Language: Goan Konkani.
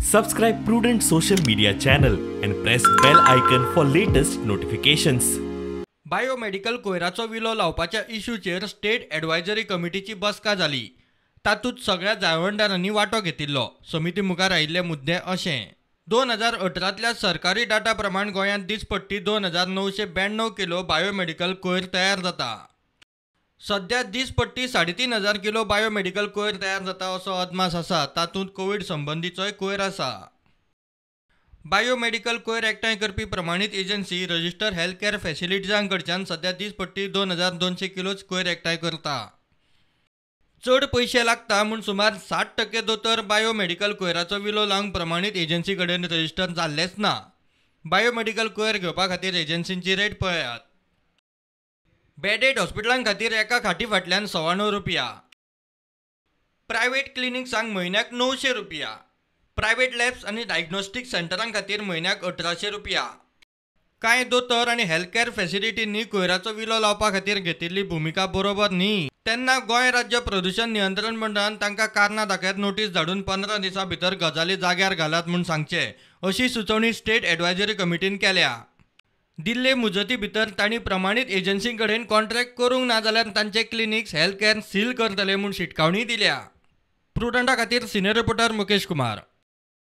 Subscribe Prudent social media channel and press bell icon for latest notifications. Biomedical कोयराचो विलो लावपाच्या इश्यूचेर स्टेट एडवायजरी कमिटीची बसका जाली. तातूंत सगळ्या जाळवणदारांनी वांटो घेतिल्लो. समिती मुखार आयिल्ले मुद्दे अशे: 2018तल्या सरकारी डाटा प्रमाण गोंयांत दिसपट्टी 2992 किलो बायोमेडिकल कोयर तयार जाता. सध्या दिसपट्टी 3500 किलो बायोमेडिकल कोयर तयार जाता असो अदमास आसा. तातूंत कोवीड संबंदीचोय कोयर आसा. बायोमेडिकल कोयर एकठांय करपी प्रमाणीत एजन्सी रजिस्टर हेल्थ केअर फॅसिलिटीजां कडच्यान सध्या दिसपट्टी 2200 किलोच कोयर एकठांय करता. चड पयशे लागता म्हूण सुमार 60% दोतोर बायोमेडिकल कोयराचो विलो लावंक प्रमाणीत एजन्सी कडेन रजिस्टर जाल्लेच ना. बायोमेडिकल कोयर घेवपा खातीर एजन्सींची रेट पळयात. बेडेड हॉस्पिटलां खातीर एका खाटी फाटल्यान 925 रुपया, प्रायव्हेट क्लिनिक्सांक म्हयन्याक 900 रुपया, प्रायव्हेट लॅब्स आनी डायग्नोस्टीक सेंटरां खातीर म्हयन्याक 1800 रुपया. कांय दोतोर आनी हेल्थ केअर फॅसिलिटींनी कोयराचो विलो लावपा खातीर घेतिल्ली भुमिका बरोबर न्ही. तेन्ना गोंय राज्य प्रदूशण नियंत्रण मंडळान तांकां कारणां दाखयत नोटीस धाडून 15 दिसां भितर गजाली जाग्यार घालात म्हूण सांगचें अशी सुचोवणी स्टेट एडवायजरी कमिटीन केल्या. दिल्ले मुजती भितर तांणी प्रमाणीत एजन्सीं कडेन कॉन्ट्रॅक्ट करूंक ना जाल्यार तांचे क्लिनिक्स हेल्थ केअर सील करतले म्हूण शिटकावणी दिल्या. प्रुडंटा खातीर सिनियर रिपोर्टर मुकेश कुमार.